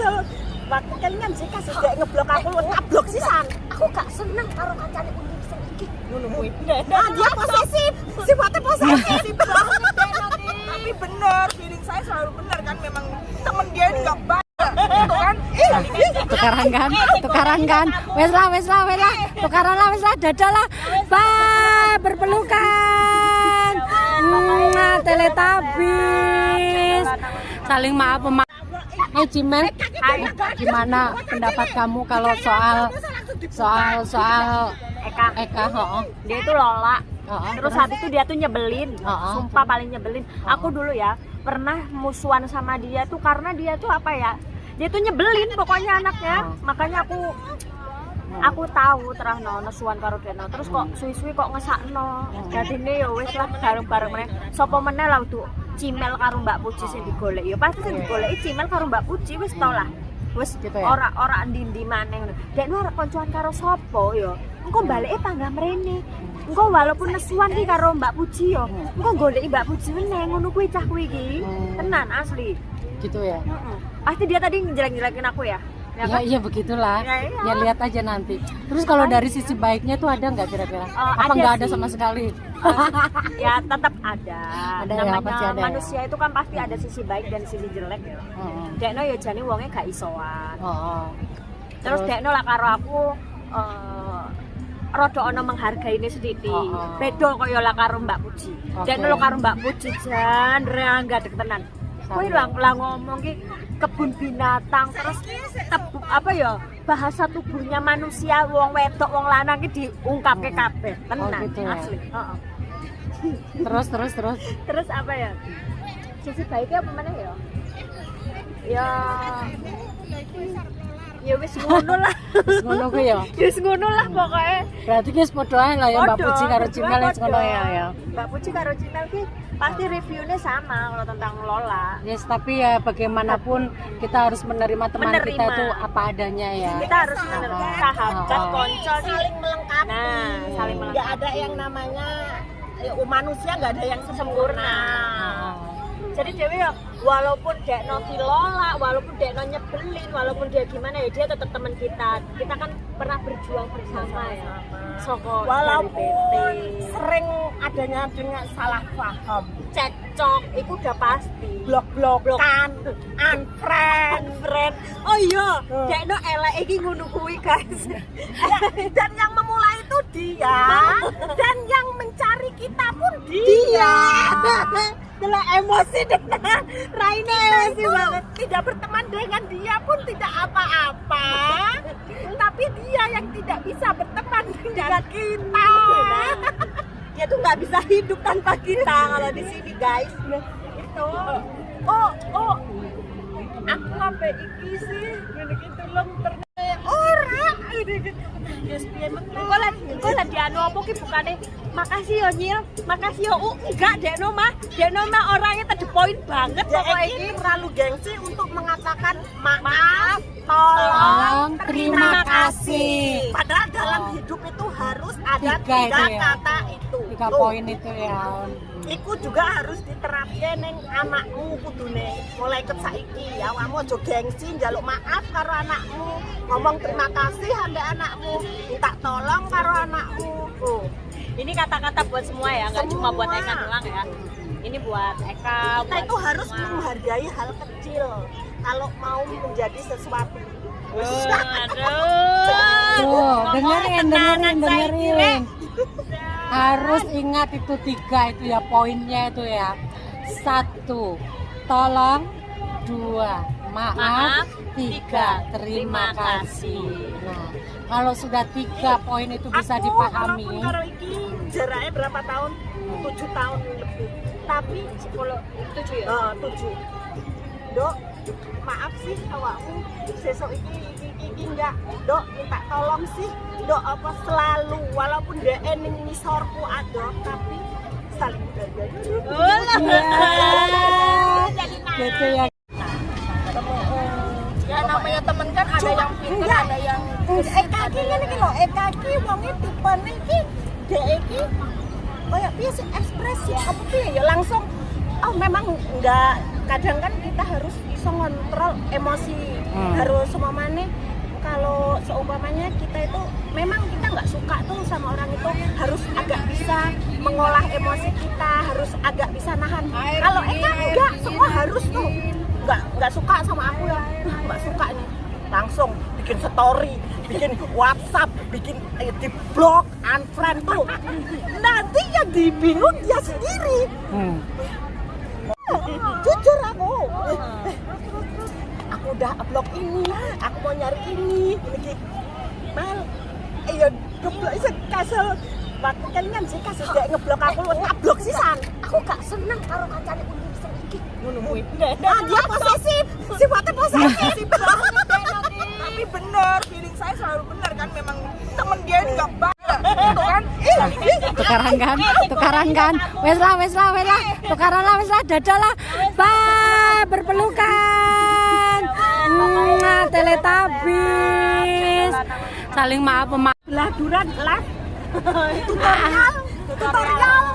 Kesel. Waktu kelingan sih kasus dia ngeblok aku, tak blok sisan. Aku gak seneng karo kancane Undip sing iki. Ngono kuwi. Ah, dia posesif. Sifatnya posesif. Tapi bener, feeling saya selalu bener kan, memang temen dia ini nggak baik gitu kan. Tukaran kan, tukaran kan. Wes lah, wes lah, wes lah. Tukaran lah, wes lah, dadah lah. Bye, berpelukan. Mwah, Teletubbies. Saling maaf memaaf. Hai Cimel, gimana pendapat kamu kalau soal soal soal Eka, Eka? Oh, dia itu lola. Oh, Terus habis itu dia tuh nyebelin, sumpah paling nyebelin. Aku dulu ya pernah musuhan sama dia tuh karena dia tuh apa ya? Dia tuh nyebelin pokoknya anaknya. Makanya aku tahu terah no nesuan karo Deno. Terus kok suwi-suwi kok ngesakno. Dadine ya wis lah, bareng-bareng meneh. Sopo meneh lah udah Cimel karo Mbak Puji sing digoleki. Ya pasti sing digoleki Cimel karo Mbak Puji, wis tau lah. Wis Gitu ya? Ora ora endi-endi maneh ngono. Dekno arep koncoan karo sapa ya? Engko baleke panggah mrene. Engko walaupun nesuan ki karo Mbak Puji yo, engko goleki Mbak Puji meneh, ngono kuwi cah kuwi iki. Tenan asli. Gitu ya. Heeh. Pasti dia tadi ngejelek-jelekin aku ya. Ya Ya, kan? iya begitulah. Ya, iya. Ya lihat aja nanti. Terus kalau dari sisi baiknya tuh ada nggak kira-kira? Eh, Apa ada nggak ada sih. sama sekali? Ya tetap ada. Ada ya, Namanya pasti ada ya. Manusia itu kan pasti ada sisi baik dan sisi jelek ya. Dekno ya jane wonge gak isoan. Terus dekno lah karo aku rada ono menghargaine sithik. Beda kaya lah karo Mbak Puji. Dekno lho karo Mbak Puji jan ra tenan. Kuwi lah lah ngomong ki kebun binatang, terus tebu, apa ya, bahasa tubuhnya manusia, wong wedok wong lanang ki diungkapke kabeh tenan. Oh, gitu ya. Asli, heeh. Terus terus terus. Terus apa ya, sisi baiknya apa mana ya, ya ya wis ngono lah. Wis ngono kuwi ya. Ya wis ngono lah pokoknya. Berarti ki wis padha ae lah ya, Mbak Podo, Puji karo berdua Cimel wis podo. ngono ya ya. Mbak Puji karo Cimel ki pasti reviewnya sama kalau tentang Lola. Yes, tapi ya bagaimanapun kita harus menerima teman Menerima. kita tuh apa adanya ya. Kita harus menerima sahabat, konco sih. Saling melengkapi. Nah, saling melengkapi. Nggak ada yang namanya ya, manusia nggak ada yang sempurna. Jadi dewe ya walaupun dekno ki Lola, walaupun dekno nyebelin, walaupun dia gimana ya, dia tetap teman kita. Kita kan pernah berjuang bersama ya. Soko dari Walaupun PT. Sering adanya dengan salah paham, Cekcok itu udah pasti. Blok-blokan, unfriend. Friend. Oh iya, dekno elek iki ngono kuwi, guys. Ya, dan yang memulai itu dia dan yang mencari kita pun dia. Delok emosi deh. Raine emosi Itu banget. Tidak berteman dengan dia pun tidak apa-apa, tapi dia yang tidak bisa berteman dengan kita. Dia tuh nggak bisa hidup tanpa kita kalau di sini, guys. Itu oh, aku sampai iki sih gini gitu lem ora ini gitu. Yes, piye meneh? Engko lah dianu apa ki, bukane makasih yo Nyil, makasih yo U, enggak Dekno mah. Dekno mah orangnya to the point banget Ya, pokoknya ini iki. Terlalu gengsi untuk mengatakan maaf, tolong, Tolong, terima kasih. Padahal dalam hidup itu harus ada Tiga tiga itu ya. Kata itu. Tiga Tuh, poin itu ya. iku juga harus diterapke ning anakmu kudune. Mulai ket saiki awakmu aja gengsi njaluk maaf karo anakmu, ngomong terima kasih ambek anakmu, minta tolong karo anakmu. Tuh. Ini kata-kata buat semua ya, nggak cuma buat Semua. Eka doang ya. Ini buat Eka, Kita buat itu harus semua. Menghargai hal kecil kalau mau menjadi sesuatu. Aduh. Tuh, dengerin, dengerin, Tenanan dengerin. Harus ingat itu tiga itu ya poinnya itu ya. Satu, tolong. Dua, maaf. Maaf. Tiga, terima Terima kasih. kasih. Nah, kalau sudah tiga poin itu bisa Aku dipahami. walaupun karo iki jaraknya berapa tahun? 7 tahun lebih. Tapi 10 7 ya. 7. Dok, maaf sih awakmu sesuk iki iki iki, iki enggak. Dok, minta tolong sih. Dok, apa selalu walaupun dia ning ngisorku ada tapi saling menghargai. Iya. Gitu ya. Ya namanya temen kan ada yang pintar, Enggak. ada yang Eka iki ngene iki lho, Eka iki wonge tipene iki dhek iki kayak piye sih, ekspresi apa piye ya, langsung oh memang enggak, kadang kan kita harus iso ngontrol emosi. Harus semuanya, kalau seumpamanya kita itu memang kita nggak suka tuh sama orang itu, harus agak bisa mengolah emosi kita, harus agak bisa nahan. Kalau Eka enggak, semua harus tuh nggak suka sama aku ya, "Ah, nggak suka nih," langsung bikin story, bikin WhatsApp, bikin di blok, unfriend tuh. Nanti yang dibingung dia sendiri. Jujur aku udah upload ini, aku mau nyari ini mal iya geblok sih kasil waktu kalian sih kasus dia ngeblok aku, lu ngeblok sisan. Aku gak seneng karo kancane Undip sing iki. Ngono kuwi. Ah, dia posesif, sifatnya posesif. Tapi bener, feeling saya selalu bener kan, memang temen dia ini nggak baik gitu kan. Tukaran kan, tukaran kan. Wes lah, wes lah, wes lah. Tukaran lah, wes lah, dadah lah. Bye, berpelukan. Teletabis. Saling maaf memaaf. Beladuran live tutorial tutorial.